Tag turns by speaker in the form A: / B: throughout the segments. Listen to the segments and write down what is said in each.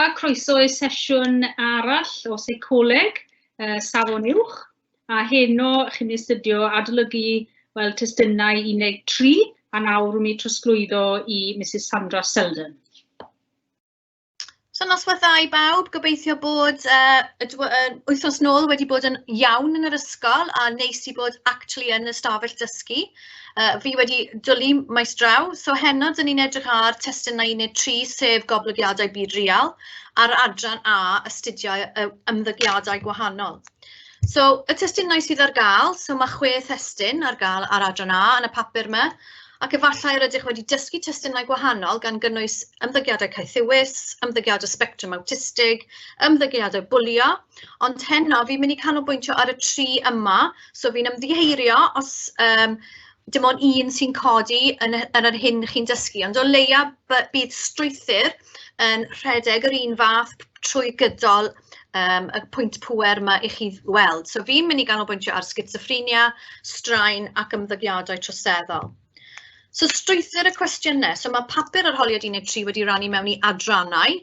A: A croeso i sesiwn arall o seicoleg safon uwch. A heno chi'n mynd i astudio adolygu, wel, testunau 13, a nawr rwy'n mynd i trosglwyddo i Mrs Sandra Selden.
B: So noswaith dda i bawb, gobeithio bod y wythnos nôl wedi bod yn iawn yn yr ysgol a neis i bod actually yn y stafell dysgu. Fi wedi dwlu maes draw, so heno dyn ni'n edrych ar testunau uned 3, sef goblygiadau byd real, a'r adran A, astudio ymddygiadau gwahanol. So, y testunau sydd ar gael, so mae 6 thestun ar gael ar adran A yn y papur yma, ac efallai yr ydych wedi dysgu testunau gwahanol gan gynnwys ymddygiadau caethiwus, ymddygiadau sbectrwm awtistig, ymddygiadau bwlio, ond heno fi'n mynd i canolbwyntio ar y 3 yma, so fi'n ymddiheurio os dim ond un sy'n codi yn yr hyn chi'n dysgu, ond o leia bydd strwythur yn rhedeg yr un fath trwy gydol y pwynt pŵer yma i chi weld. So fi'n mynd i ganolbwyntio ar sgitsoffrenia, straen ac ymddygiadau troseddol. So strwythur y cwestiynau. So mae papur arholiad uned 3 wedi rannu mewn i adrannau,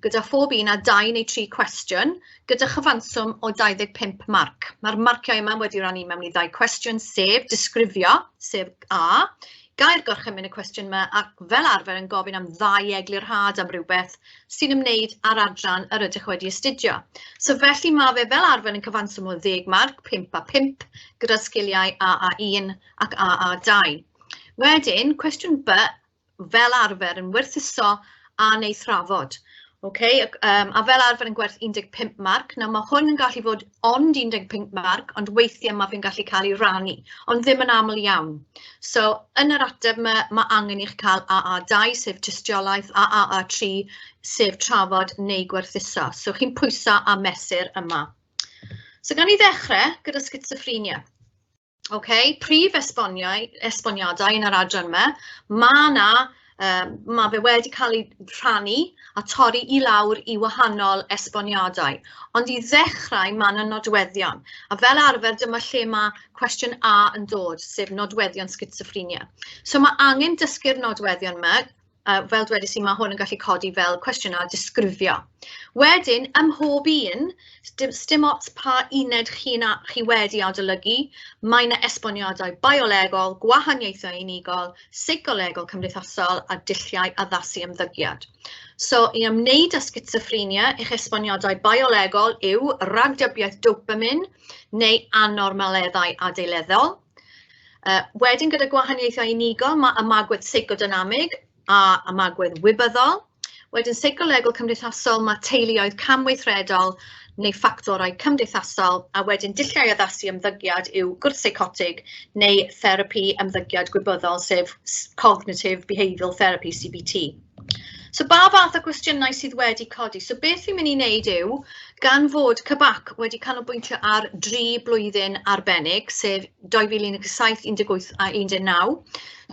B: gyda phob un â 2 neu 3 cwestiwn, gyda chyfanswm o 25 marc. Mae'r marciau yma wedi rannu mewn i 2 cwestiwn, sef disgrifio, sef A, gair gorchymyn y cwestiwn yma, ac fel arfer yn gofyn am 2 eglurhad am rhywbeth sy'n ymwneud â'r adran yr ydych wedi astudio. So felly mae fe fel arfer yn cyfanswm o 10 marc, 5 a 5, gyda sgiliau AA1 ac AA2. Wedyn, cwestiwn B, fel arfer yn werthuso a neu thrafod. Okay, a fel arfer yn gwerth 15 marc. Nawr mae hwn yn gallu fod ond 15 marc, ond weithiau mae fe'n gallu cael ei rannu, ond ddim yn aml iawn. So, yn yr ateb yma, mae angen i chi cael AA2, sef tystiolaeth, a AA3, sef trafod neu gwerthuso. So, chi'n pwyso a mesur yma. So, gan i ddechrau gyda sgitsoffrenia. Okay, prif esboniadau yn yr adran yma, mae fe wedi cael ei rhannu a torri i lawr i wahanol esboniadau. Ond i ddechrau mae yna nodweddion. A fel arfer dyma lle mae cwestiwn A yn dod, sef nodweddion sgitsoffrenia. So mae angen dysgu'r nodweddion yma, fel dwedais i, mae hwn yn gallu codi fel cwestiwn A disgrifio. Wedyn, ym mhob un, dim ots pa uned chi wedi adolygu, mae yna esboniadau biolegol, gwahaniaethau unigol, seicolegol cymdeithasol a dulliau addasu ymddygiad. So, i ymwneud â sgitsoffrenia, eich esboniadau biolegol yw ragdybiaeth dopamin neu anormaleddau adeileddol. Wedyn, gyda gwahaniaethau unigol, mae ymagwedd seicodynamig a ymagwedd wybyddol. Wedyn, seicolegol cymdeithasol, mae teuluoedd camweithredol neu ffactorau cymdeithasol, a wedyn dulliau addasu ymddygiad yw gwrthseicotig neu therapi ymddygiad gwybyddol, sef Cognitive Behavioural Therapy, CBT. So ba fath o gwestiynau sydd wedi codi? So beth fi'n mynd i wneud yw, gan fod CBAC wedi canolbwyntio ar 3 blwyddyn arbennig, sef 2017, 18 a 19,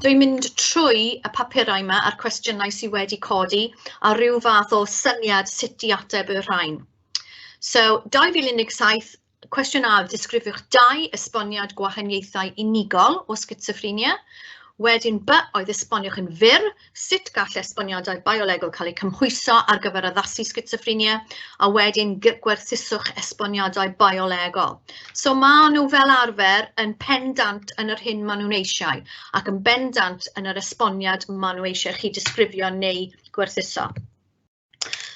B: dwi'n mynd trwy y papurau yma a'r cwestiynau sydd wedi codi a rhyw fath o syniad sut i ateb y rhain. So 2017, cwestiwn A, disgrifiwch 2 esboniad gwahaniaethau unigol o sgitsoffrenia. Wedyn B oedd esboniwch yn fyr sut gall esboniadau biolegol cael eu cymhwyso ar gyfer addasu sgitsoffrenia, a wedyn gwerthuswch esboniadau biolegol. So maen nhw fel arfer yn pendant yn yr hyn maen nhw'n eisiau, ac yn bendant yn yr esboniad maen nhw eisiau chi disgrifio neu gwerthuso.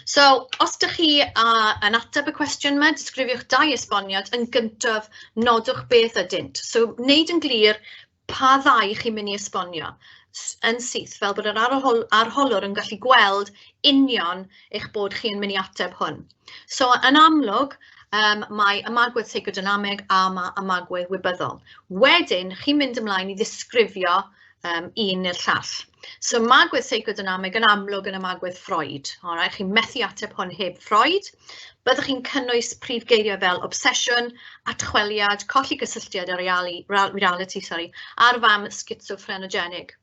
B: So, os ydych chi yn ateb y cwestiwn yma, disgrifiwch 2 esboniad, yn gyntaf nodwch beth ydynt. So, wneud yn glir pa ddau chi'n mynd i esbonio yn syth, fel bod yr arholwr yn gallu gweld union eich bod chi'n mynd i ateb hwn. So, yn amlwg, mae ymagwedd seicodynameg a mae ymagwedd wybyddol. Wedyn, chi'n mynd ymlaen i ddisgrifio un neu'r llall. So ymagwedd seicodynameg yn amlwg yn ymagwedd Freud. Alright, chi'n methu ateb hwn heb Freud. Byddwch chi'n cynnwys prif geiriau fel obsesiwn, atchweliad, colli gysylltiad â reality, sorry, a'r fam sgitsoffrenogenig.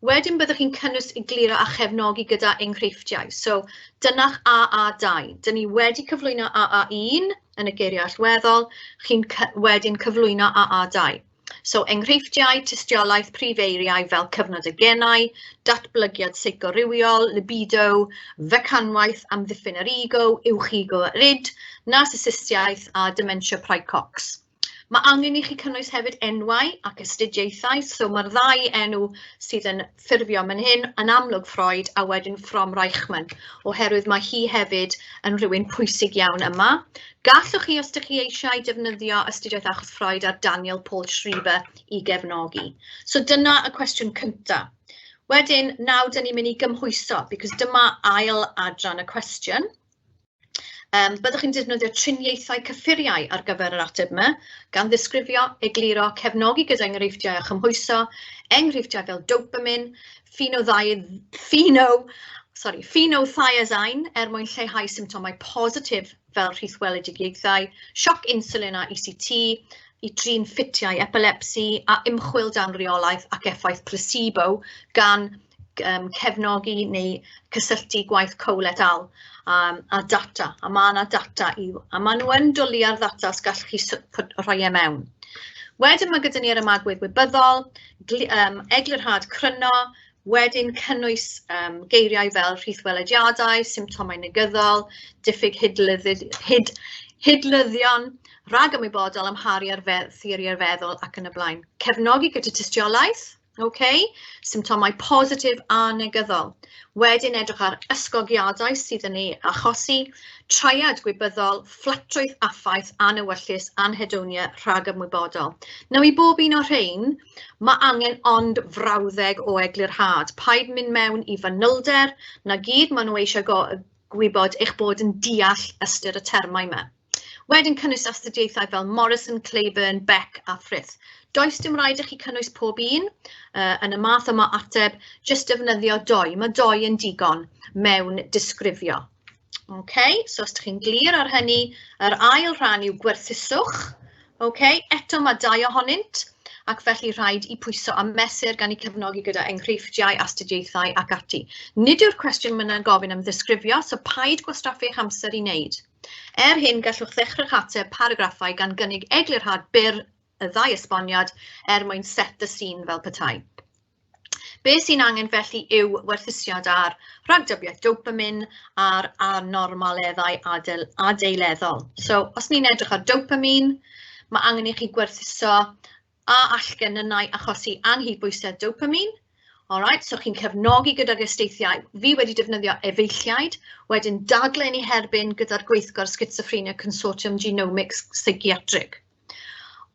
B: Wedyn byddwch chi'n cynnwys egluro a chefnogi gyda enghreifftiau. So dyna'ch AA2. Dyn ni wedi cyflwyno AA1 yn y geiriau allweddol, chi'n wedyn cyflwyno AA2. So enghreifftiau, tystiolaeth, prif eiriau fel cyfnod y genau, datblygiad seicorywiol, libido, fecanwaith, amddiffyn yr ego, uwch ego yr id, narcisistiaeth a dementia praecox. Mae angen i chi cynnwys hefyd enwau ac astudiaethau, so mae'r ddau enw sydd yn ffurfio man hyn yn amlwg Freud a wedyn Fromm Reichmann, oherwydd mae hi hefyd yn rhywun pwysig iawn yma. Gallwch chi, os ydych chi eisiau, defnyddio astudiaeth achos Freud ar Daniel Paul Schreiber i gefnogi. So dyna y cwestiwn cyntaf. Wedyn, nawr dyn ni'n mynd i gymhwyso, because dyma ail adran y cwestiwn. Byddwch chi'n defnyddio triniaethau cyffuriau ar gyfer yr ateb yma, gan ddisgrifio, egluro, cefnogi gyda enghreifftiau a chymhwyso, enghreifftiau fel dopamine, phenothiazine er mwyn lleihau symptomau positif fel rhithweledigaethau, sioc insulin a ECT, i trin ffitiau epilepsi a ymchwil dan reolaeth ac effaith placebo gan cefnogi neu cysylltu gwaith Cole et al. A data, a mae yna data, a maen nhw yn dwlu ar ddata os gallwch chi rhoi e mewn. Wedyn mae gyda ni'r ymagwedd wybyddol, eglurhad cryno, wedyn cynnwys geiriau fel rhithwelediadau, symptomau negyddol, diffyg hidlyddion, rhagymwybodol, amharu ar theori ar feddwl ac yn y blaen. Cefnogi gyda tystiolaeth, okay? Symptomau positif a negyddol. Wedyn edrych ar ysgogiadau sydd yn ei achosi, triad gwybyddol, ffatrwydd affaith, anewyllys, anhedonia, rhagymwybodol. Nawr i bob un o'r rhain, mae angen ond frawddeg o eglurhad. Paid mynd mewn i fanylder, na gyd maen nhw eisiau gwybod eich bod yn deall ystyr y termau yma. Wedyn cynnwys astudiaethau fel Morrison, Clayburn, Beck a Frith. Does dim rhaid i chi cynnwys pob un yn y math yma ateb, jyst defnyddio dou. Mae dou yn digon mewn disgrifio. Okay, so os ydych chi'n glir ar hynny, yr ail rhan yw gwerthuswch. Okay, eto mae dau ohonynt, ac felly rhaid i pwyso a mesur gan eu cefnogi gyda enghreifftiau, astudiaethau ac ati. Nid yw'r cwestiwn yma'n gofyn am ddisgrifio, so paid gwastraffu eich amser i wneud. Er hyn, gallwch ddechrau'ch ateb paragraffau gan gynnig eglurhad byr y ddau esboniad er mwyn set the scene fel petai. Be sy'n angen felly yw werthusiad ar ragdybiaeth dopamine a'r anormaleddau adeileddol. So, os ni'n edrych ar dopamine, mae angen i chi gwerthuso a all genynnau achosi anghydbwysedd dopamine. Alright, so chi'n cefnogi gydag astudiaethau. Fi wedi defnyddio efeilliaid, wedyn dadlau yn eu herbyn gyda'r gweithgor Schizophrenia Consortium Genomics Psychiatric.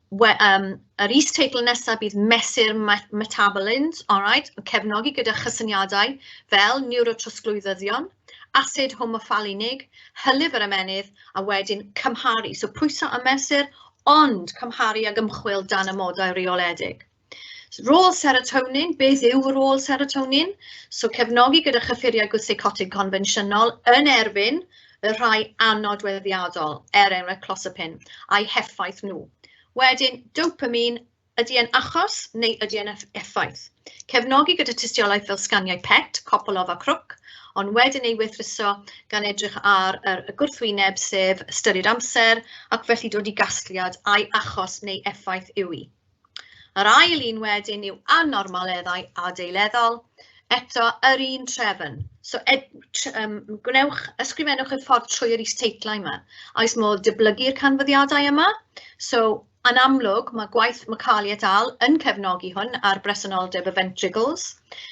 B: Yr is-teitl nesaf bydd mesur metabolins, alright, cefnogi gyda chysyniadau fel neurotrosglwyddyddion, asid homofalinig, hylif yr ymennydd, a wedyn cymharu. So pwyso a mesur, ond cymharu ag ymchwil dan amodau rheoledig. Rôl serotonin, beth yw rôl serotonin? So cefnogi gyda chyffuriau gwrthseicotig confensiynol yn erbyn y rhai annodweddiadol, er enghraifft clozapine, a'i heffaith nhw. Wedyn, dopamine, ydy e'n achos neu ydy e'n effaith? Cefnogi gyda tystiolaeth fel sganiau PET, Kopelov a Crook, ond wedyn ei weithreso gan edrych ar y gwrthwyneb sef ystyried amser ac felly dod i gasgliad a'i achos neu effaith yw i. Yr ail un wedyn yw anormaleddau adeileddol, eto yr un trefn. So gwnewch, ysgrifennwch y ffordd trwy'r is-teitlau yma. Oes modd dyblygu'r canfyddiadau yma? So, yn amlwg, mae gwaith Macaulay et al yn cefnogi hwn ar bresenoldeb y ventricles.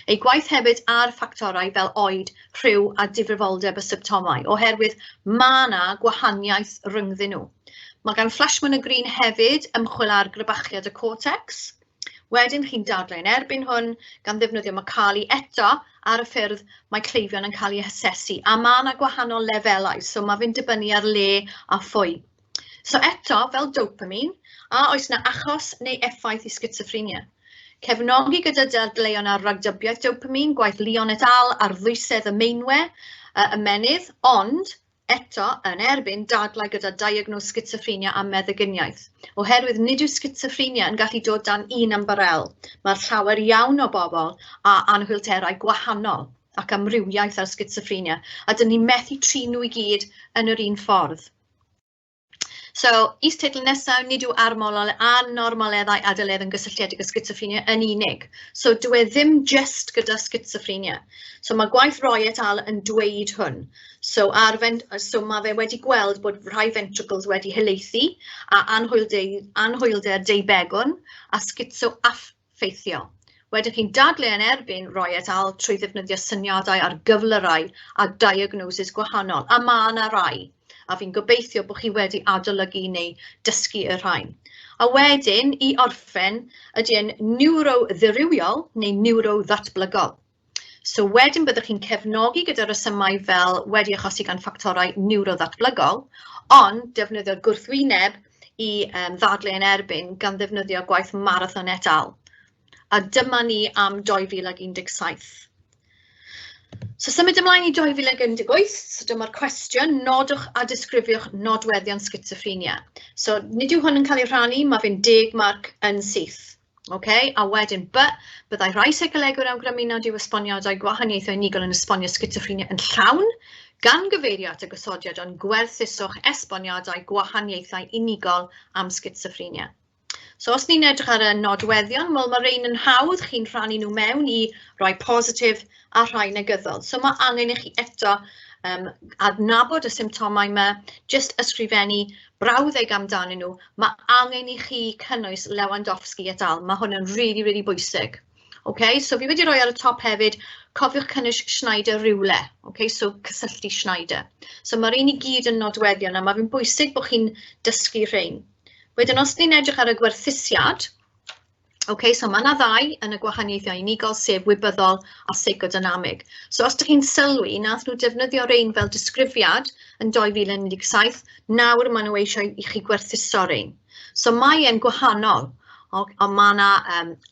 B: Ei gwaith hefyd ar ffactorau fel oed, rhyw a difrifoldeb y symptomau, oherwydd mae yna gwahaniaeth rhyngddyn nhw. Mae gan Flashman a Green hefyd ymchwil ar grebachiad y cortex. Wedyn chi'n dadlau yn erbyn hwn gan ddefnyddio Macaulay eto ar y ffyrdd mae cleifion yn cael eu hasesu. A mae yna gwahanol lefelau, so mae fe'n dibynnu ar le a phwy. So eto, fel dopamine, a oes yna achos neu effaith i schizoffrenia? Cefnogi gyda dadleuon ar ragdybiaeth dopamine, gwaith Leon et al ar ddwysedd y meinwe, ymennydd, ond eto yn erbyn dadlau gyda diagnos schizoffrenia a meddyginiaeth. Oherwydd nid yw schizoffrenia yn gallu dod dan un ymbarel. Mae'r llawer iawn o bobl a anhwylderau gwahanol ac amrywiaeth ar schizoffrenia, a dyn ni methu trin nhw i gyd yn yr un ffordd. So, is-teitl nesaf, nid yw anormaleddau adeledd yn gysylltiedig â sgitsoffrenia yn unig. So, dyw e ddim jyst gyda sgitsoffrenia. So, mae gwaith Roy et al yn dweud hwn. So, so mae fe wedi gweld bod rhai ventricles wedi helaethu a anhwylder deubegwn a sgitsoaffeithiol. Wedyn chi'n dadlu yn erbyn Roy et al trwy ddefnyddio syniadau ar gyflyrau a diagnosis gwahanol, a mae yna rai. A fi'n gobeithio bod chi wedi adolygu neu dysgu y rhain. A wedyn, i orffen, ydy e'n niwroddirywiol neu niwroddatblygol. So wedyn byddwch chi'n cefnogi gyda resymau fel wedi achosi gan ffactorau niwroddatblygol, ond defnyddio'r gwrthwyneb i ddadlu yn erbyn gan ddefnyddio gwaith Marathon et al. A dyma ni am 2017. So symud ymlaen i 2018, so dyma'r cwestiwn, nodwch a disgrifiwch nodweddion sgitsoffrenia. So nid yw hwn yn cael ei rhannu, mae fe'n 10 marc yn syth. Okay? A wedyn B, byddai rhai seicolegwyr awgrymu nad yw esboniadau gwahaniaethau unigol yn esbonio sgitsoffrenia yn llawn, gan gyfeirio at y gosodiad ond gwerthuswch esboniadau gwahaniaethau unigol am sgitsoffrenia. So os ni'n edrych ar y nodweddion, wel mae rhain yn hawdd, chi'n rhannu nhw mewn i rai positif a rhai negyddol. So mae angen i chi eto adnabod y symptomau yma, jyst ysgrifennu brawddeg amdanyn nhw. Mae angen i chi cynnwys Lewandowski et al. Mae hwn yn really, really bwysig. Okay, so fi wedi rhoi ar y top hefyd, cofiwch cynnwys Schneider rywle. Okay, so cysylltu Schneider. So mae'r un i gyd yn nodweddion a mae fe'n bwysig bod chi'n dysgu rhain. Wedyn, os ni'n edrych ar y gwerthusiad, okay, so mae yna ddau yn y gwahaniaethau unigol, sef wybyddol a seicodynamig. So os ydych chi'n sylwi, nath nhw defnyddio rhain fel disgrifiad yn 2017, nawr maen nhw eisiau i chi gwerthuso rhain. So mae e'n gwahanol, ond mae yna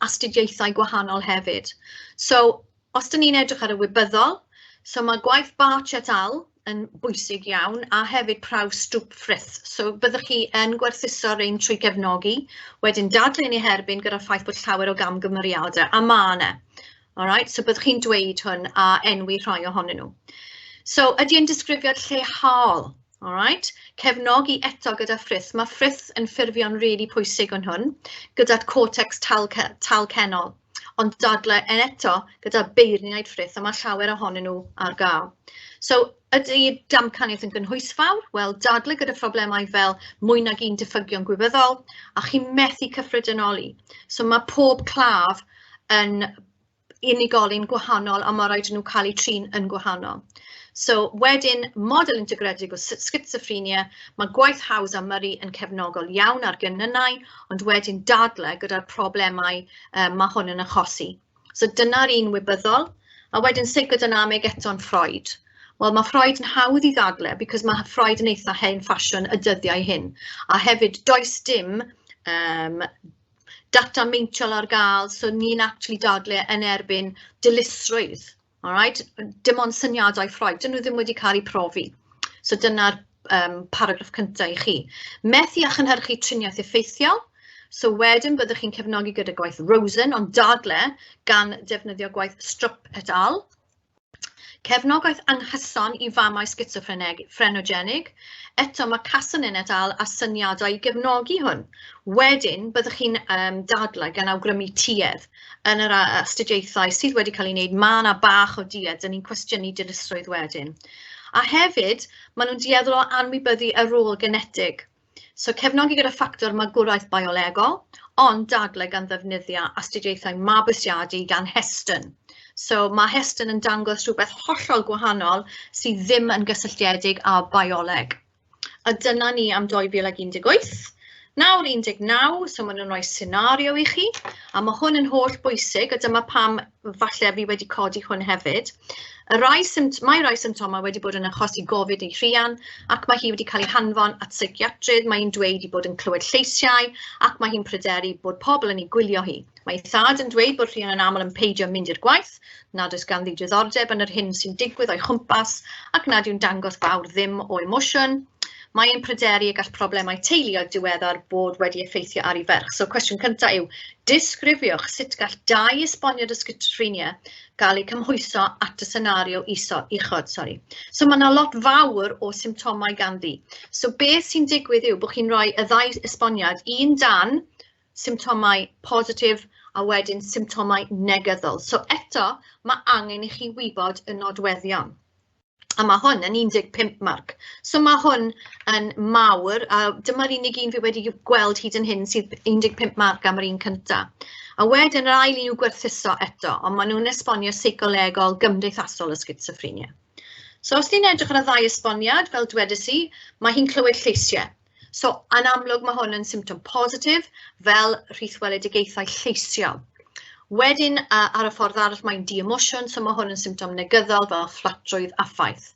B: astudiaethau gwahanol hefyd. So os dyn ni'n edrych ar y wybyddol, so mae gwaith Bartsch et al yn bwysig iawn, a hefyd prawf Stroop Frith. So byddwch chi yn gwerthuso rhain trwy gefnogi, wedyn dadlu yn ei herbyn gyda'r ffaith bod llawer o gamgymeriadau, a ma' yna. All right? So byddwch chi'n dweud hwn a enwi rhai ohonyn nhw. So ydy e'n disgrifiad llehaol? All right? Cefnogi eto gyda Frith. Mae Frith yn ffurfio'n really pwysig yn hwn, gyda'r cortex talcennol, ond dadle yn eto gyda beirniaid Frith, a mae llawer ohonyn nhw ar gael. So, ydy damcaniaeth yn gynhwysfawr? Wel, dadle gyda phroblemau fel mwy nag un diffygion gwybyddol, a chi'n methu cyffredinoli. So mae pob claf yn unigolyn gwahanol a mae rhaid nhw cael eu trin yn gwahanol. So wedyn, model integredig o sgitsoffrenia, mae gwaith Howes a Murray yn cefnogol iawn ar genynnau, ond wedyn dadle gyda'r problemau mae hwn yn achosi. So dyna'r un wybyddol, a wedyn seicodynamig eto'n Freud. Wel, mae Freud yn hawdd i ddadle, because mae Freud yn eitha hen ffasiwn y dyddiau hyn. A hefyd, does dim data meintiol ar gael, so ni'n actually dadle yn erbyn dilysrwydd. All right? Dim ond syniadau Freud, dyn nhw ddim wedi cael eu profi. So dyna'r paragraff cyntaf i chi. Methu a chynhyrchu triniaeth effeithiol. So wedyn byddwch chi'n cefnogi gyda gwaith Rosen, ond dadle gan defnyddio gwaith Stroop et al. Cefnogaeth anghyson i famau sgitsoffrenogenig. Eto mae Kasanin et al a syniadau i gefnogi hwn. Wedyn byddwch chi'n dadlau gan awgrymu tuedd yn yr astudiaethau sydd wedi cael ei wneud. Mae yna bach o duedd, dyn ni'n cwestiynu dilysrwydd wedyn. A hefyd, maen nhw'n dueddol o anwybyddu y rôl genetig. So cefnogi gyda ffactor magwraeth biolegol, ond dadlau gan ddefnyddio astudiaethau mabwysiadu gan Heston. So mae Heston yn dangos rhywbeth hollol gwahanol sydd ddim yn gysylltiedig â bioleg. A dyna ni am 2018. Nawr 19, so maen nhw'n rhoi senario i chi, a mae hwn yn holl bwysig, a dyma pam falle fi wedi codi hwn hefyd. Mae rai symptomau wedi bod yn achosi gofid i Rhian, ac mae hi wedi cael ei hanfon at seiciatrydd, mae hi'n dweud ei bod yn clywed lleisiau, ac mae hi'n pryderu bod pobl yn ei gwylio hi. Mae ei thad yn dweud bod Rhian yn aml yn peidio mynd i'r gwaith, nad oes ganddi diddordeb yn yr hyn sy'n digwydd o'i chwmpas, ac nad yw'n dangos fawr ddim o emosiwn. Mae'n pryderu y gall problemau teuluoedd diweddar bod wedi effeithio ar ei ferch. So cwestiwn cyntaf yw, disgrifiwch sut gall dau esboniad o sgitsoffrenia gael eu cymhwyso at y senario uchod. Sorry. So mae yna lot fawr o symptomau ganddi. So beth sy'n digwydd yw bod chi'n rhoi y ddau esboniad, un dan symptomau positif a wedyn symptomau negyddol. So eto, mae angen i chi wybod y nodweddion. A mae hwn yn 15 marc. So mae hwn yn mawr, a dyma'r unig un fi wedi gweld hyd yn hyn sydd 15 marc am yr un cyntaf. A wedyn yr ail un yw gwerthuso eto, ond maen nhw'n esbonio seicolegol gymdeithasol y sgitsoffrenia. So os ni'n edrych ar y ddau esboniad, fel dwedais i, mae hi'n clywed lleisiau. So yn amlwg mae hwn yn symptom positif, fel rhithweledigaethau lleisiol. Wedyn, ar y ffordd arall, mae'n di-emosiwn, so mae hwn yn symptom negyddol fel fflatrwydd affaith.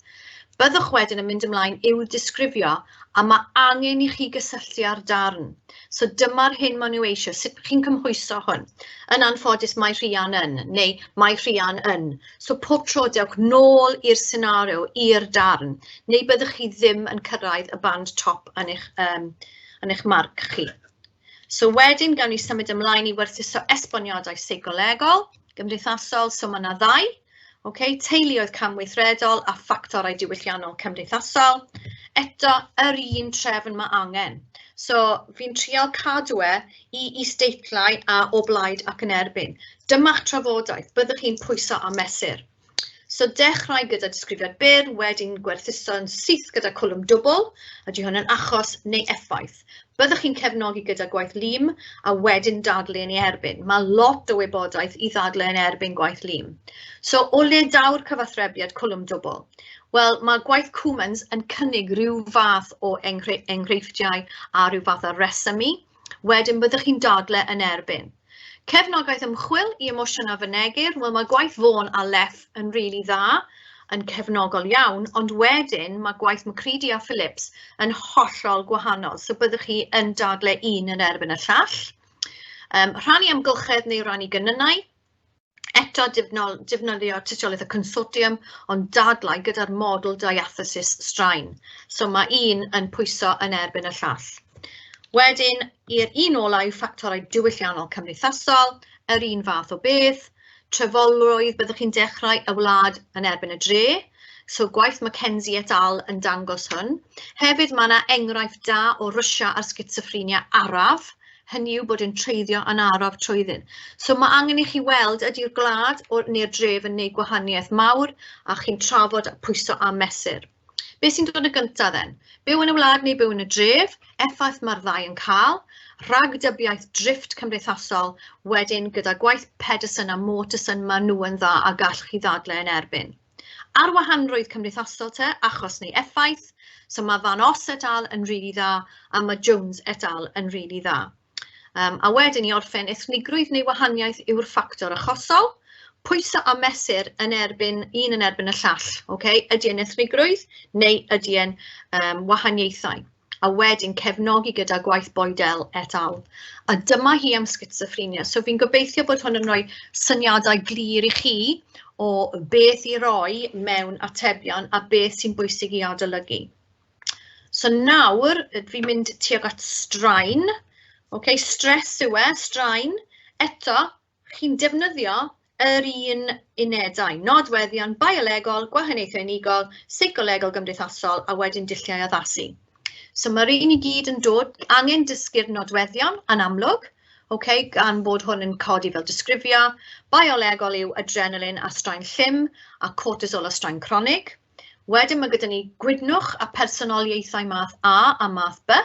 B: Byddwch wedyn yn mynd ymlaen i'w disgrifio, a mae angen i chi gysylltu â'r darn. So dyma'r hyn maen nhw eisiau, sut chi'n cymhwyso hwn. Yn anffodus, mae Rhian yn, neu mae Rhian yn. So pob tro dewch nôl i'r senario, i'r darn, neu byddwch chi ddim yn cyrraedd y band top yn eich marc chi. So wedyn, gawn ni symud ymlaen i werthuso esboniadau seicolegol, gymdeithasol, so mae yna ddau. Okay, teuluoedd camweithredol a ffactorau diwylliannol cymdeithasol. Eto, yr un trefn mae angen. So fi'n trial cadw e i isdeitlau a o blaid ac yn erbyn. Dyma'ch trafodaeth, byddwch chi'n pwyso a mesur. So dechrau gyda disgrifiad byr, wedyn gwerthuso yn syth gyda cwlwm dwbl, ydy hwn yn achos neu effaith. Byddwch chi'n cefnogi gyda gwaith Lym a wedyn dadlu yn ei erbyn. Mae lot o wybodaeth i ddadlu yn erbyn gwaith Lym. So o le daw'r cyfathrebiad cwlwm dwbl? Wel, mae gwaith Coomans yn cynnig rhyw fath o enghreifftiau a rhyw fath o resymu. Wedyn byddwch chi'n dadlu yn erbyn. Cefnogaeth ymchwil i emosiynau fynegir, wel mae gwaith Vaughan a Leff yn rili dda, yn cefnogol iawn, ond wedyn mae gwaith McCready a Phillips yn hollol gwahanol, so byddwch chi yn dadle un yn erbyn y llall. Rhannu amgylchedd neu rannu genynnau, eto defnyddio tystiolaeth y consortiwm, ond dadlau gyda'r model diathesis straen. So mae un yn pwyso yn erbyn y llall. Wedyn, i'r un ola yw ffactorau diwylliannol cymdeithasol, yr un fath o beth, trefolrwydd, byddwch chi'n dechrau y wlad yn erbyn y dre, so gwaith Mackenzie et al yn dangos hwn. Hefyd mae yna enghraifft da o Rwsia a'r sgitsoffrenia araf, hynny yw bod yn treiddio yn araf trwyddyn. So mae angen i chi weld ydy'r gwlad neu'r dref yn gwneud gwahaniaeth mawr a chi'n trafod pwyso a mesur. Be sy'n dod yn gyntaf then? Byw yn y wlad neu byw yn y dref, effaith mae'r ddau yn cael, rhagdybiaeth drifft cymdeithasol, wedyn gyda gwaith Pedersen a Mortensen maen nhw yn dda a gall chi ddadle yn erbyn. Arwahanrwydd cymdeithasol te, achos neu effaith, so mae Van Os et al yn rili dda a mae Jones et al yn rili dda. A wedyn i orffen, ethnigrwydd neu wahaniaeth yw'r ffactor achosol, pwyso a mesur yn erbyn, un yn erbyn y llall, okay? Ydy e'n ethnigrwydd neu ydy e'n wahaniaethau? A wedyn cefnogi gyda gwaith Boydell et al. A dyma hi am sgitsoffrenia. So fi'n gobeithio bod hwn yn rhoi syniadau glir i chi o beth i roi mewn atebion a beth sy'n bwysig i adolygu. So nawr, fi'n mynd tuag at straen. Okay, stress yw e, straen. Eto, chi'n defnyddio yr un unedau, nodweddion biolegol, gwahaniaethau unigol, seicolegol gymdeithasol a wedyn dulliau addasu. So mae'r un i gyd yn dod, angen dysgu'r nodweddion yn amlwg, okay, gan bod hwn yn codi fel disgrifio. Biolegol yw adrenalin a straen llym a cortisol a straen cronig. Wedyn mae gyda ni gwydnwch a personoliaethau math A a math B.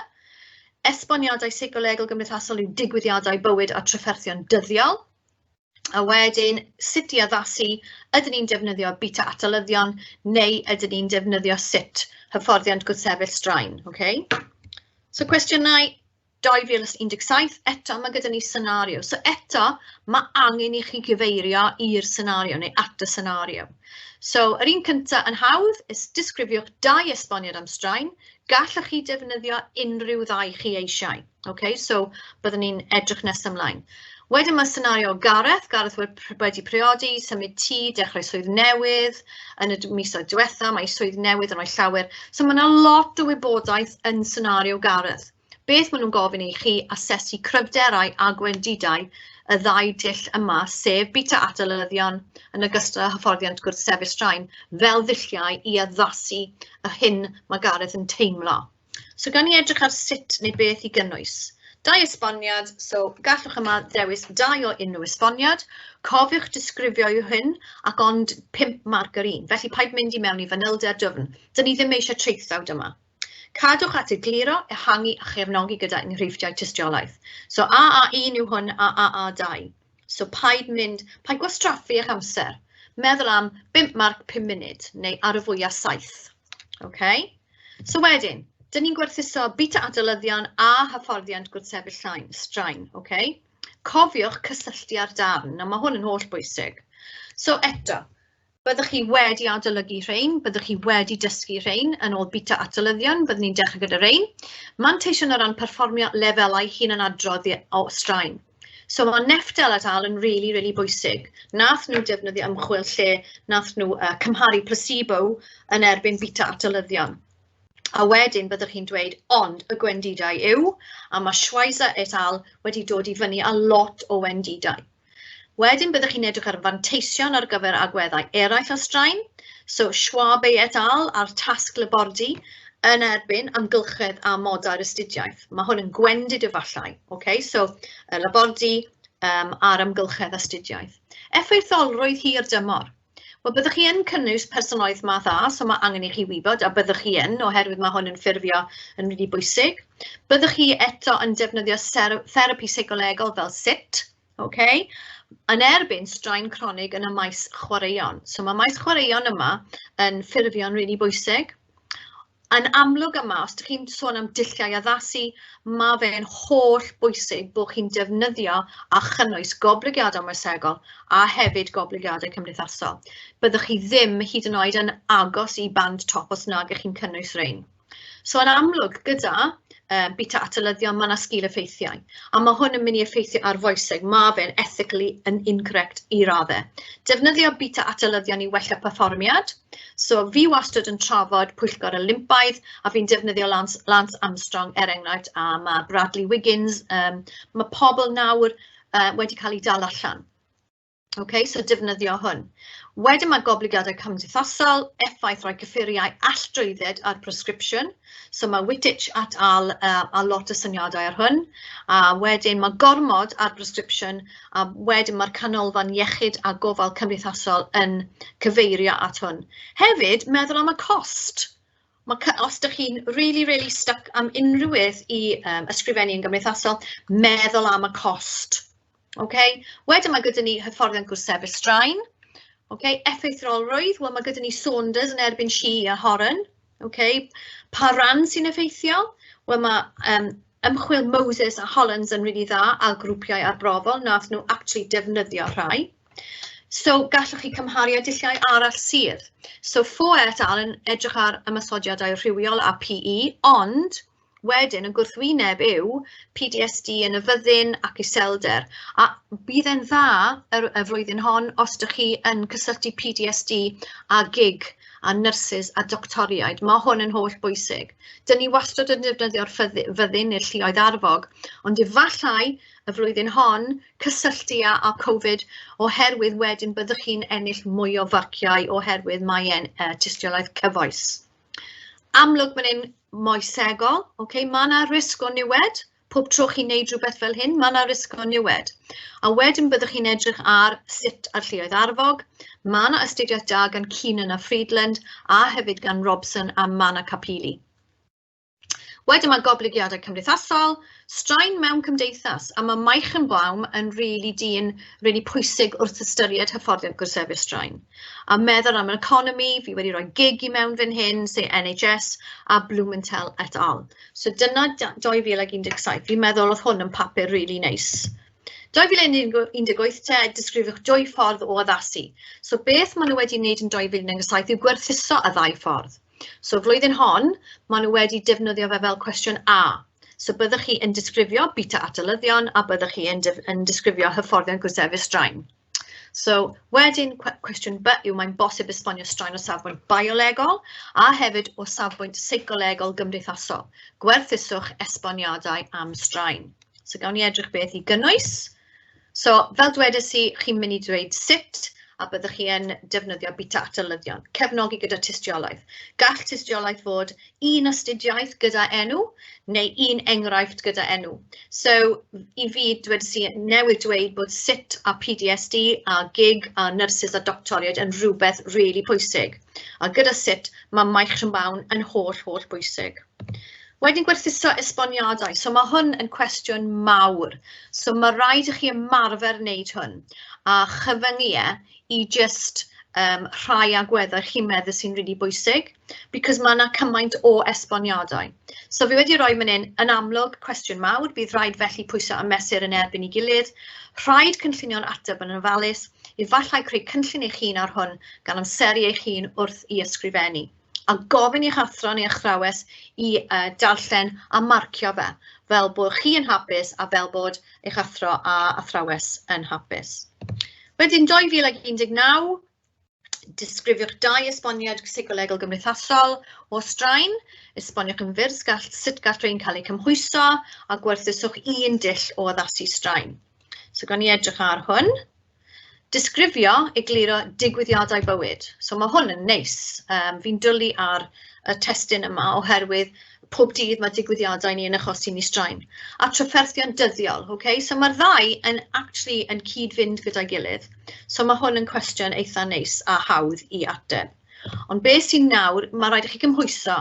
B: Esboniadau seicolegol gymdeithasol yw digwyddiadau bywyd a trafferthion dyddiol. A wedyn, sut i addasu, ydyn ni'n defnyddio beta atalyddion neu ydyn ni'n defnyddio sut hyfforddiant gwrthsefyll straen. Okay? So cwestiynau 2017, eto mae gyda ni senario. So eto, mae angen i chi gyfeirio i'r senario neu at y senario. So yr un cyntaf yn hawdd, is disgrifiwch dau esboniad am straen. Gallwch chi defnyddio unrhyw ddau chi eisiau. Okay? So byddwn ni'n edrych nes ymlaen. Wedyn mae senario Gareth, Gareth wedi priodi, symud tŷ, dechrau swydd newydd yn y misoedd diwetha, mae swydd newydd yn rhoi llawer. So mae yna lot o wybodaeth yn senario Gareth. Beth maen nhw'n gofyn i chi asesu cryfderau a gwendidau y ddau dull yma, sef bita atalyddion yn ogystal â hyfforddiant gwrthsefyll straen, fel ddulliau i addasu y hyn mae Gareth yn teimlo. So gan ni edrych ar sut neu beth i gynnwys. Dau esboniad, so gallwch yma ddewis dau o unrhyw esboniad. Cofiwch disgrifio yw hyn ac ond 5 marc yr un, felly paid mynd i mewn i fanylder dwfn. Dyn ni ddim eisiau traethawd yma. Cadwch at egluro, ehangu a chefnogi gyda enghreifftiau tystiolaeth. So AA1 yw hwn a AA2. So paid mynd, paid gwastraffu eich amser. Meddwl am 5 marc 5 munud neu ar y fwyaf 7. Okay? So wedyn, dyn ni'n gwerthuso bita adolyddion a hyfforddiant gwrthsefyll straen. Okay? Cofiwch cysylltu â'r darn, a mae hwn yn holl bwysig. So eto, byddwch chi wedi adolygu rhain, byddwch chi wedi dysgu rhain yn ôl bita atalyddion, byddwn ni'n dechrau gyda rhain. Manteision o ran perfformio lefelau hunanadrodd o straen. So mae Neftel et al yn really, really bwysig. Nath nhw defnyddio ymchwil lle nath nhw cymharu placebo yn erbyn bita atalyddion. A wedyn byddwch chi'n dweud, ond y gwendidau yw, a mae Schweizer et al wedi dod i fyny â lot o wendidau. Wedyn byddwch chi'n edrych ar fanteision ar gyfer agweddau eraill o straen. So Schwabe et al a'r tasg labordy yn erbyn amgylchedd a modau'r astudiaeth. Mae hwn yn gwendid efallai. Okay? So y labordy a'r amgylchedd astudiaeth. Effeithiolrwydd hir dymor. Wel, byddwch chi yn cynnwys personoliaeth math A, so mae angen i chi wybod, a byddwch chi yn, oherwydd mae hwn yn ffurfio yn rili bwysig. Byddwch chi eto yn defnyddio therapi seicolegol fel SIT, okay? Yn erbyn straen cronig yn y maes chwaraeon. So mae maes chwaraeon yma yn ffurfio'n rili bwysig. Yn amlwg yma, os ydych chi'n sôn am dulliau addasu, mae fe'n holl bwysig bod chi'n defnyddio a chynnwys goblygiadau moesegol a hefyd goblygiadau cymdeithasol. Byddwch chi ddim hyd yn oed yn agos i band top os nag ych chi'n cynnwys rhain. So yn amlwg gyda bita atalyddion, mae yna sgil effeithiau. A mae hwn yn mynd i effeithio ar foeseg. Mae fe'n ethically yn incorrect i raddau. Defnyddio bita atalyddion i wella perfformiad. So fi wastad yn trafod Pwyllgor Olympaidd a fi'n defnyddio Lance Armstrong er enghraifft a mae Bradley Wiggins. Mae pobl nawr wedi cael eu dal allan. Okay, so defnyddio hwn. Wedyn mae goblygiadau cymdeithasol, effaith rhoi cyffuriau all-drwydded ar prescription. So mae Wittich et al a lot o syniadau ar hwn. A wedyn mae gormod ar prescription, a wedyn mae'r canolfan iechyd a gofal cymdeithasol yn cyfeirio at hwn. Hefyd, meddwl am y cost. Mae, os ydych chi'n really, really stuck am unrhyw beth i ysgrifennu yn gymdeithasol, meddwl am y cost. Okay. Wedyn mae gyda ni hyfforddiant gwrthsefyll straen. Okay. Effeithiolrwydd, wel mae gyda ni Saunders yn erbyn Shi a Horan. Okay. Pa ran sy'n effeithiol? Wel mae ymchwil Moses a Hollands yn rili dda a grwpiau arbrofol, nath nhw actually defnyddio rhai. So gallwch chi cymharu â dulliau arall sydd. So Foe et al yn edrych ar ymosodiadau rhywiol a PE, ond wedyn y gwrthwyneb yw PTSD yn y fyddin ac iselder. A bydd e'n dda y flwyddyn hon os ydych chi yn cysylltu PTSD a gig a nyrsys a doctoriaid. Mae hwn yn holl bwysig. Dyn ni wastad yn defnyddio'r fyddin neu'r lluoedd arfog, ond efallai y flwyddyn hon cysylltu â Covid oherwydd wedyn byddwch chi'n ennill mwy o farciau oherwydd mae e'n tystiolaeth cyfoes. Amlwg mae'n un moesegol, okay? Mae yna risg o niwed. Pob tro chi'n neud rhywbeth fel hyn, mae yna risg o niwed. A wedyn byddwch chi'n edrych ar sut ar lluoedd arfog. Mae yna astudiaeth da gan Keenan a Friedland a hefyd gan Robson a Manakapili. Wedyn mae goblygiadau cymdeithasol, straen mewn cymdeithas, a mae Meichenbaum yn really dyn really pwysig wrth ystyried hyfforddiant gwrthsefyll straen. A meddwl am yr economi, fi wedi rhoi gig i mewn fan hyn, sef NHS, a Blumenthal et al. So dyna 2017, fi'n meddwl oedd hwn yn papur really nice. 2018 te, disgrifiwch dwy ffordd o addasu. So beth maen nhw wedi wneud yn 2017 yw gwerthuso y ddau ffordd. So flwyddyn hon, maen nhw wedi defnyddio fe fel cwestiwn A. So byddwch chi yn disgrifio beta atalyddion a byddwch chi yn disgrifio hyfforddiant gwrthsefyll straen. So wedyn cwestiwn B yw mae'n bosib esbonio straen o safbwynt biolegol a hefyd o safbwynt seicolegol gymdeithasol. Gwerthuswch esboniadau am straen. So gawn ni edrych beth i gynnwys. So fel dwedais i, chi'n mynd i dweud sut a byddwch chi yn defnyddio beta atalyddion, cefnogi gyda tystiolaeth. Gall tystiolaeth fod un astudiaeth gyda enw neu un enghraifft gyda enw. So i fi, dwedais i newydd dweud bod sut a PTSD a gig a nyrsys a doctoriaid yn rhywbeth really pwysig. A gyda sut mae Mike Rymbawn yn holl, holl bwysig. Wedyn gwerthuso esboniadau. So mae hwn yn cwestiwn mawr. So mae rhaid i chi ymarfer wneud hwn a chyfyngu e i just rhai agweddau chi'n meddwl sy'n really bwysig, because mae yna cymaint o esboniadau. So fi wedi rhoi fan hyn yn amlwg cwestiwn mawr, bydd rhaid felly pwyso a mesur yn erbyn ei gilydd, rhaid cynllunio'r ateb yn ofalus, efallai creu cynllun eich hun ar hwn gan amseru eich hun wrth i ysgrifennu. A gofyn i'ch athro neu athrawes i darllen a marcio fe, fel bod chi yn hapus a fel bod eich athro a athrawes yn hapus. Wedyn 2019, disgrifiwch dau esboniad seicolegol gymdeithasol o straen, esboniwch yn fyr sut gall rhain cael eu cymhwyso a gwerthuswch un dull o addasu straen. So gawn ni edrych ar hwn. Disgrifio, egluro digwyddiadau bywyd. So mae hwn yn neis. Fi'n dwlu ar y testun yma oherwydd pob dydd mae digwyddiadau ni yn achosi ni straen. A trafferthion dyddiol, okay? So mae'r ddau yn actually yn cyd-fynd gyda'i gilydd. So mae hwn yn cwestiwn eitha neis a hawdd i ateb. Ond beth sy'n nawr, mae rhaid i chi cymhwyso.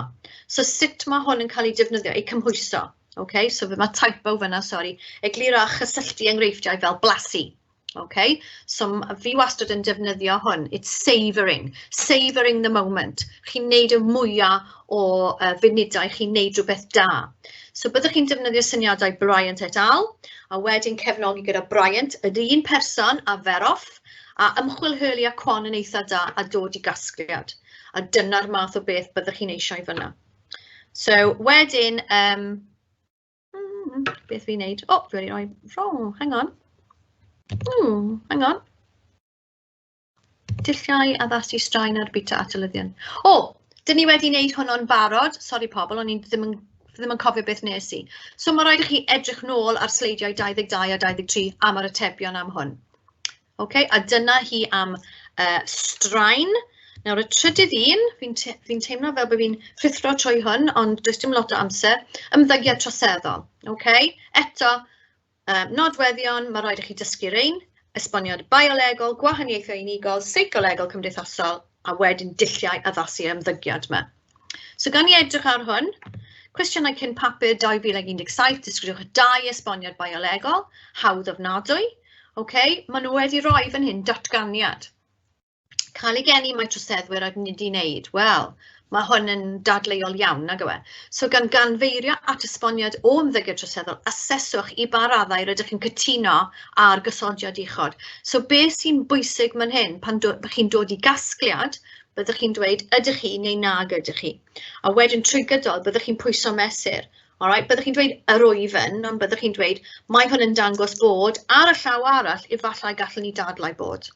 B: So sut mae hwn yn cael ei defnyddio, ei cymhwyso? Okay? So mae typo fyna, sori. Egluro a chysylltu enghreifftiau fel blasu. Okay, so fi wastad yn defnyddio hwn. It's savouring, savouring the moment. Chi'n neud y mwyaf o funudau, chi'n neud rhywbeth da. So byddwch chi'n defnyddio syniadau Bryant et al, a wedyn cefnogi gyda Bryant, yr un person a Veroff, a ymchwil Hurley a Kwon yn eitha da a dod i gasgliad. A dyna'r math o beth byddwch chi'n eisiau fyna. So wedyn, beth fi'n neud? O, fi wedi rhoi wrong, hang on. Hang on. Dulliau addasu straen ar beta atalyddion. O, dyn ni wedi wneud hwnnw'n barod. Sori pobl, o'n i ddim yn cofio beth nes i. So mae rhaid i chi edrych nôl ar sleidiau 22 a 23 am yr atebion am hwn. Okay, a dyna hi am straen. Nawr y trydydd un, fi'n teimlo fel bod fi'n rhuthro trwy hwn, ond does dim lot o amser, ymddygiad troseddol. Okay? Eto, nodweddion, mae rhaid i chi dysgu rein, esboniad biolegol, gwahaniaethau unigol, seicolegol, cymdeithasol, a wedyn dulliau addasu ymddygiad yma. So gan i edrych ar hwn, cwestiynau cyn papur 2017, disgrifiwch dau esboniad biolegol, hawdd ofnadwy. Okay, maen nhw wedi rhoi fan hyn datganiad. Cael ei geni mae troseddwyr a nid i wneud. Wel, mae hwn yn dadleuol iawn, nag yw e? So gan ganfeirio at esboniad o ymddygiad troseddol, aseswch i ba raddau rydych chi'n cytuno ar gysodiad uchod. So beth sy'n bwysig man hyn, pan chi'n dod i gasgliad, byddwch chi'n dweud ydych chi neu nag ydych chi. A wedyn trwy gydol, byddwch chi'n pwyso mesur. All right, byddwch chi'n dweud yr wyf yn, ond byddwch chi'n dweud mae hwn yn dangos bod ar y llaw arall, efallai gallwn ni dadlau bod.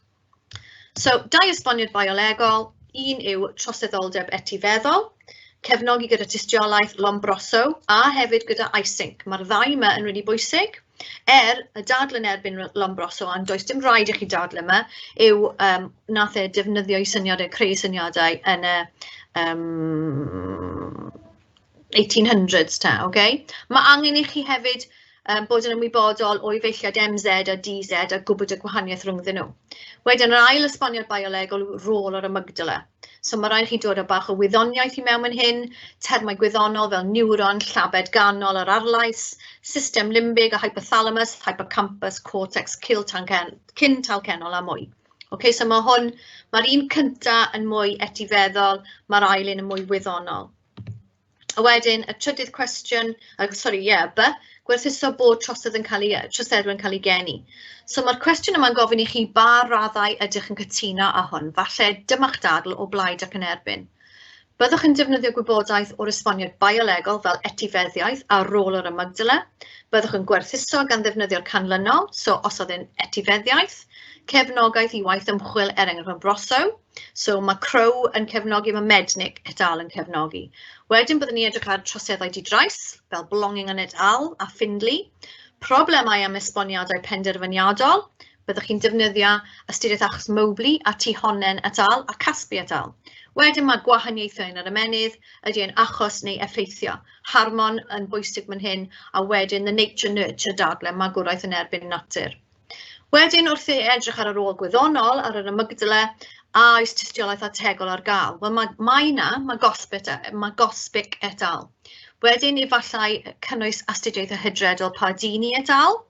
B: So, dau esboniad biolegol, un yw troseddoldeb etifeddol, cefnogi gyda tystiolaeth Lombroso a hefyd gyda Eysenck. Mae'r ddau yma yn really bwysig. Y dadl yn erbyn Lombroso, ond does dim rhaid i chi dadl yma, yw nath e defnyddio ei syniadau, creu syniadau yn y 1800s ta, okay? Mae angen i chi hefyd bod yn ymwybodol o efeilliad MZ a DZ a gwybod y gwahaniaeth rhyngddyn nhw. Wedyn, yr ail esboniad biolegol yw rôl yr amygdala. So mae rhaid chi dod â bach o wyddoniaeth i mewn fan hyn, termau gwyddonol fel niwron, llabed ganol a'r arlais, system limbig a hypothalamus, hippocampus, cortex, cyn talcennol a mwy. Okay, so mae hwn, mae'r un cynta yn mwy etifeddol, mae'r ail un yn mwy wyddonol. A wedyn, y trydydd cwestiwn, sorry, yeah, B, gwerthuso bod trosedd yn cael ei, troseddwyr yn cael ei geni. So mae'r cwestiwn yma'n gofyn i chi ba raddau ydych yn cytuno â hwn. Falle dyma'ch dadl o blaid ac yn erbyn. Byddwch yn defnyddio gwybodaeth o'r esboniad biolegol fel etifeddiaeth a rôl yr amygdala. Byddwch yn gwerthuso gan ddefnyddio'r canlynol, so os oedd e'n etifeddiaeth, cefnogaeth i waith ymchwil er enghraifft Brosso, so mae Crow yn cefnogi, mae Mednick et al yn cefnogi. Wedyn byddwn ni edrych ar troseddau di-drais, fel Belonging et al a Findley, problemau am esboniadau penderfyniadol, byddwch chi'n defnyddio astudiaeth achos Mobley a Tihonen et al a Caspi et al. Wedyn mae gwahaniaethau yn yr ymennydd, ydy e'n achos neu effeithio. Harmon yn bwysig fan hyn, a wedyn the nature-nurture dadle, magwraeth yn erbyn natur. Wedyn wrth i edrych ar yr ôl gwyddonol, ar yr amygdala, a oes tystiolaeth ategol ar gael? Wel, mae yna, mae Gospic, mae Gospic et al. Wedyn efallai cynnwys astudiaethau hydredol Pardini et al.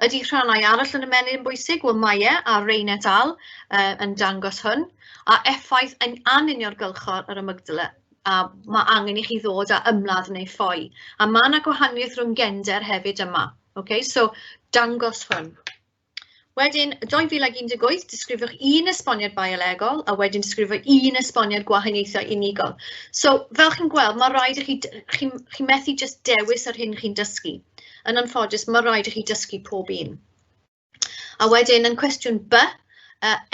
B: Ydy rhannau arall yn ymennydd yn bwysig? Wel, mae e, a Rain et al yn dangos hwn. A effaith yn anuniongyrchol yr amygdala, a mae angen i chi ddod â ymladd neu ffoi. A mae yna gwahaniaeth rhwng gender hefyd yma. Okay? So, dangos hwn. Wedyn, 2018, disgrifiwch un esboniad biolegol, a wedyn disgrifiwch un esboniad gwahaniaethau unigol. So, fel chi'n gweld, mae rhaid i chi, chi methu just dewis yr hyn chi'n dysgu. Yn anffodus, mae rhaid i chi dysgu pob un. A wedyn, yn cwestiwn B,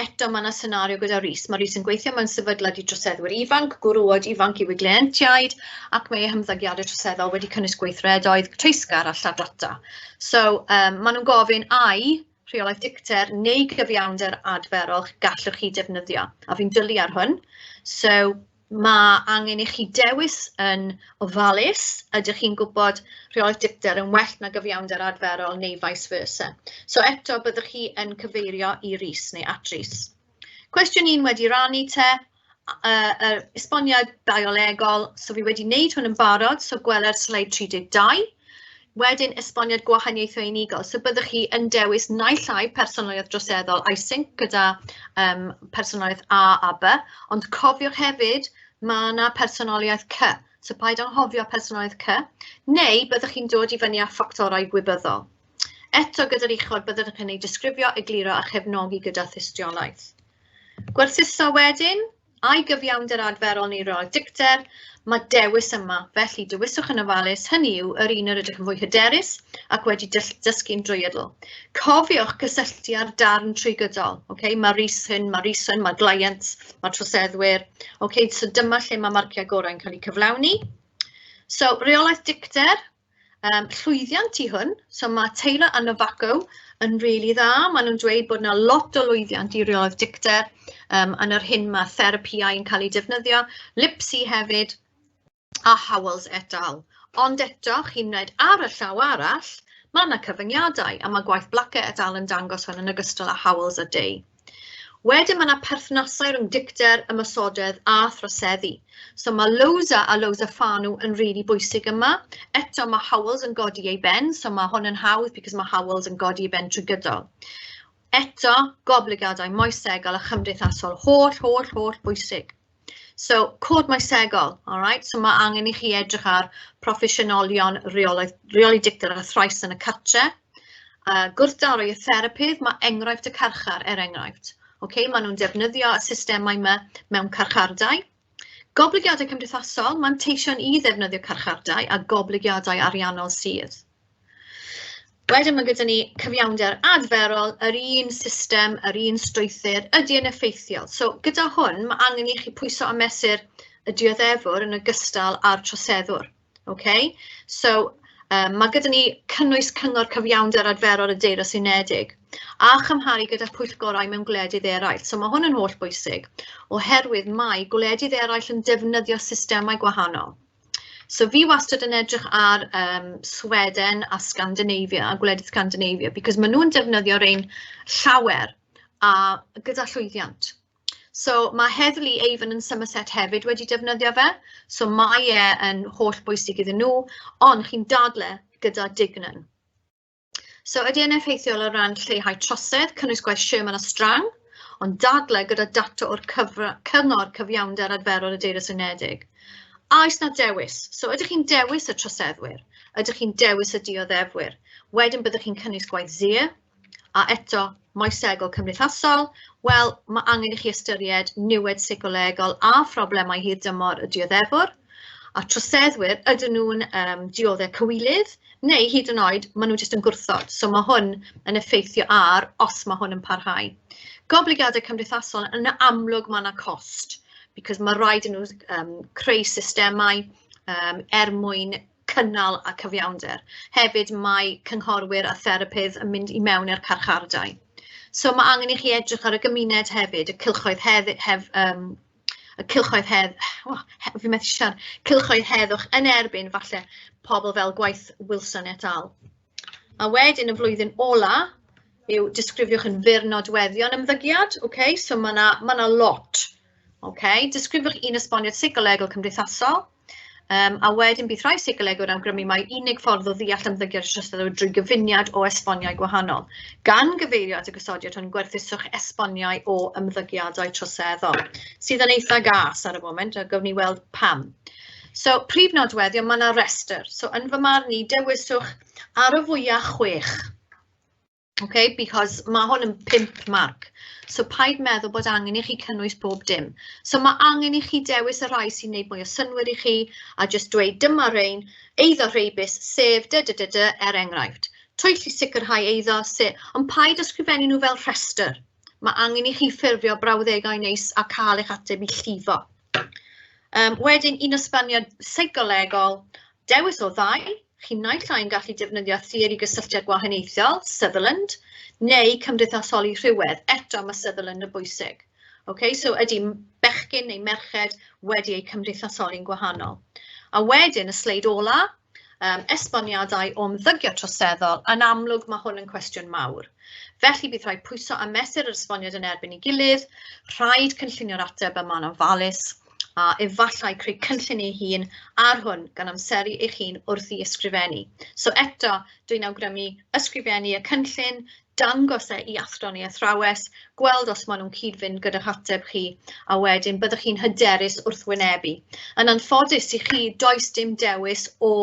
B: eto mae yna senario gyda Rhys. Mae Rhys yn gweithio mewn sefydliad i droseddwyr ifanc, gwrywod ifanc i'w gleientiaid, ac mae ei hymddygiadau troseddol wedi cynnwys gweithredoedd treisgar a lladrata. So, maen nhw'n gofyn ai rheolaeth dicter neu gyfiawnder adferol gallwch chi defnyddio. A fi'n dwlu ar hwn. So, mae angen i chi dewis yn ofalus. Ydych chi'n gwybod rheolaeth dicter yn well na gyfiawnder adferol neu vice versa. So eto byddwch chi yn cyfeirio i Rhys neu at Rhys. Cwestiwn 1 wedi rannu te, esboniad biolegol. So fi wedi wneud hwn yn barod, so gweler sleid 32. Wedyn esboniad gwahaniaethau unigol. So byddwch chi yn dewis naill ai personoliaeth droseddol Eysenck gyda personoliaeth A a B, ond cofiwch hefyd mae yna personoliaeth C. So paid anghofio personoliaeth C, neu byddwch chi'n dod i fyny â ffactorau gwybyddol. Eto gyda'r uchod byddwch chi'n ei disgrifio, egluro a chefnogi gyda thystiolaeth. Gwerthuso wedyn, ai gyfiawnder adferol neu reolaeth dicter, mae dewis yma, felly dewiswch yn ofalus, hynny yw yr un yr ydych yn fwy hyderus ac wedi dysgu'n drwyadl. Cofiwch gysylltu â'r darn trwy gydol, okay? Mae Rhys hyn, mae Rhys hyn, mae clients, mae troseddwyr, okay? So dyma lle mae marciau gorau'n cael eu cyflawni. So, reolaeth dicter, llwyddiant i hwn, so mae Taylor a Novaco yn rili dda, maen nhw'n dweud bod yna lot o lwyddiant i reolaeth dicter yn yr hyn mae therapïau yn cael eu defnyddio, Lipsey hefyd a Howells et al. Ond eto, chi'n wneud ar y llaw arall, mae yna cyfyngiadau, a mae gwaith Blacker et al yn dangos hwn yn ogystal â Howells a Day. Wedyn mae yna perthnasau rhwng dicter, ymosodedd a throseddu. So mae Loza a Loza Fanu yn rili bwysig yma. Eto mae Howells yn godi ei ben, so mae hwn yn hawdd because mae Howells yn godi ei ben trwy gydol. Eto, goblygiadau moesegol a chymdeithasol, holl, holl, holl bwysig. So, cod moesegol, all right? So mae angen i chi edrych ar proffesiynolion rheoli dicter a thrais yn y cartre. Gwrthdaro i'r therapydd, mae enghraifft y carchar er enghraifft. Okay, maen nhw'n defnyddio y systemau yma mewn carchardai. Goblygiadau cymdeithasol, manteision i ddefnyddio carchardai a goblygiadau ariannol sydd. Wedyn mae gyda ni cyfiawnder adferol, yr un system, yr un strwythur, ydy yn effeithiol. So gyda hwn, mae angen i chi pwyso a mesur y dioddefwr yn ogystal â'r troseddwr. Okay? So, mae gyda ni cynnwys cyngor cyfiawnder adferol y Deyrnas Unedig a chymharu gyda pwyllgorau mewn gwledydd eraill. So mae hwn yn holl bwysig oherwydd mae gwledydd eraill yn defnyddio systemau gwahanol. So fi wastad yn edrych ar Sweden a Scandinavia, a gwledydd Scandinavia, because maen nhw'n defnyddio ein llawer a gyda llwyddiant. So mae Heddlu Avon yn Somerset hefyd wedi defnyddio fe, so mae e yn holl bwysig iddyn nhw, ond chi'n dadle gyda Dignan. So ydy e'n effeithiol o ran lleihau trosedd, cynnwys gwaith Sherman a Strang, ond dadle gyda data o'r cyngor cyfiawnder adferol y Deyrnas Unedig. A oes na dewis? So ydych chi'n dewis y troseddwyr? Ydych chi'n dewis y dioddefwyr? Wedyn byddwch chi'n cynnwys gwaith Zia. A eto, moesegol cymdeithasol, wel, mae angen i chi ystyried niwed seicolegol a phroblemau hirdymor y dioddefwr. A troseddwyr, ydyn nhw'n dioddef cywilydd, neu hyd yn oed, maen nhw jyst yn gwrthod. So mae hwn yn effeithio ar os mae hwn yn parhau. Goblygiadau cymdeithasol, yn amlwg mae yna cost, because mae rhaid i nhw creu systemau er mwyn cynnal a cyfiawnder. Hefyd mae cynghorwyr a therapydd yn mynd i mewn i'r carchardai. So mae angen i chi edrych ar y gymuned hefyd, y cylchoedd y cylchoedd hedd, oh, fi'n methu siarad, cylchoedd heddwch yn erbyn falle pobl fel gwaith Wilson et al. A wedyn y flwyddyn ola yw disgrifiwch yn fyr nodweddion ymddygiad, okay? So mae 'na lot. Okay? Disgrifiwch un esboniad seicolegol cymdeithasol, a wedyn bydd rhai seicolegwyr awgrymu mai unig ffordd o ddeall ymddygiad troseddol drwy gyfuniad o esboniau gwahanol. Gan gyfeirio at y gosodiad hwn, gwerthuswch esboniau o ymddygiadau troseddol, sydd yn eitha gas ar y foment, a gawn ni weld pam. So, prif nodweddion, mae yna restr. So, yn fy marn i, dewiswch ar y fwyaf 6. Okay, because mae hwn yn 5 marc. So paid meddwl bod angen i chi cynnwys pob dim. So mae angen i chi dewis y rhai sy'n gwneud mwy o synnwyr i chi a jyst dweud dyma rhain, eiddo rheibus, sef dy dy dy dy, er enghraifft. Twyll i sicrhau eiddo, ond paid ysgrifennu nhw fel rhestr. Mae angen i chi ffurfio brawddegau neis a cael eich ateb i llifo. Wedyn, un esboniad seicolegol, dewis o ddau. Chi naill ai'n gallu defnyddio theori gysylltiad gwahaniaethol, Sutherland, neu cymdeithasoli rhywedd. Eto mae Sutherland yn bwysig. Okay, so ydy bechgyn neu merched wedi eu cymdeithasoli'n gwahanol. A wedyn y sleid ola, esboniadau o ymddygiad troseddol, yn amlwg mae hwn yn cwestiwn mawr. Felly bydd rhaid pwyso a mesur yr esboniad yn erbyn ei gilydd, rhaid cynllunio'r ateb yma'n ofalus, a efallai creu cynllun ei hun ar hwn gan amseru eich hun wrth i ysgrifennu. So eto, dwi'n awgrymu ysgrifennu y cynllun, dangos e i athro neu athrawes, gweld os maen nhw'n cyd-fynd gyda'ch ateb chi, a wedyn byddwch chi'n hyderus wrth wynebu. Yn anffodus i chi, does dim dewis o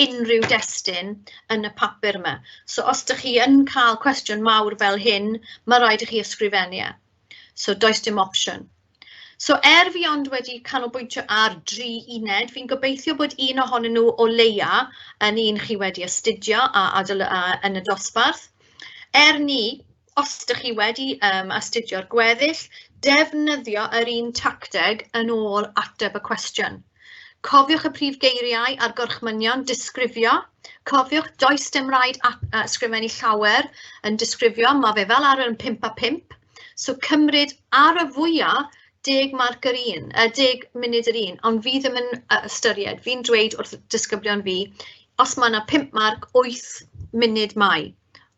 B: unrhyw destun yn y papur yma. So os ydych chi yn cael cwestiwn mawr fel hyn, mae rhaid i chi ysgrifennu e. So does dim opsiwn. So er fi ond wedi canolbwyntio ar 3 uned, fi'n gobeithio bod un ohonyn nhw o leia yn un chi wedi astudio a yn y dosbarth. Er ni, os ydych chi wedi astudio'r gweddill, defnyddio yr un tacteg yn ôl ateb y cwestiwn. Cofiwch y prif geiriau a'r gorchmynion disgrifio. Cofiwch, does dim rhaid ysgrifennu llawer yn disgrifio, mae fe fel arfer yn 5 a 5. So cymryd ar y fwyaf 10 marc yr un, 10 munud yr un, ond fi ddim yn ystyried. Fi'n dweud wrth disgyblion fi, os mae yna 5 marc, 8 munud mai.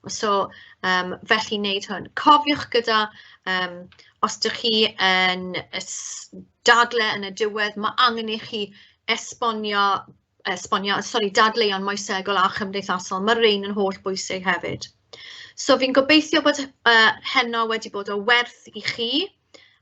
B: So, felly wneud hwn. Cofiwch gyda, os ydych chi yn dadle yn y diwedd, mae angen i chi esbonio, dadleuon moesegol a chymdeithasol. Mae'r rhain yn holl bwysig hefyd. So fi'n gobeithio bod heno wedi bod o werth i chi.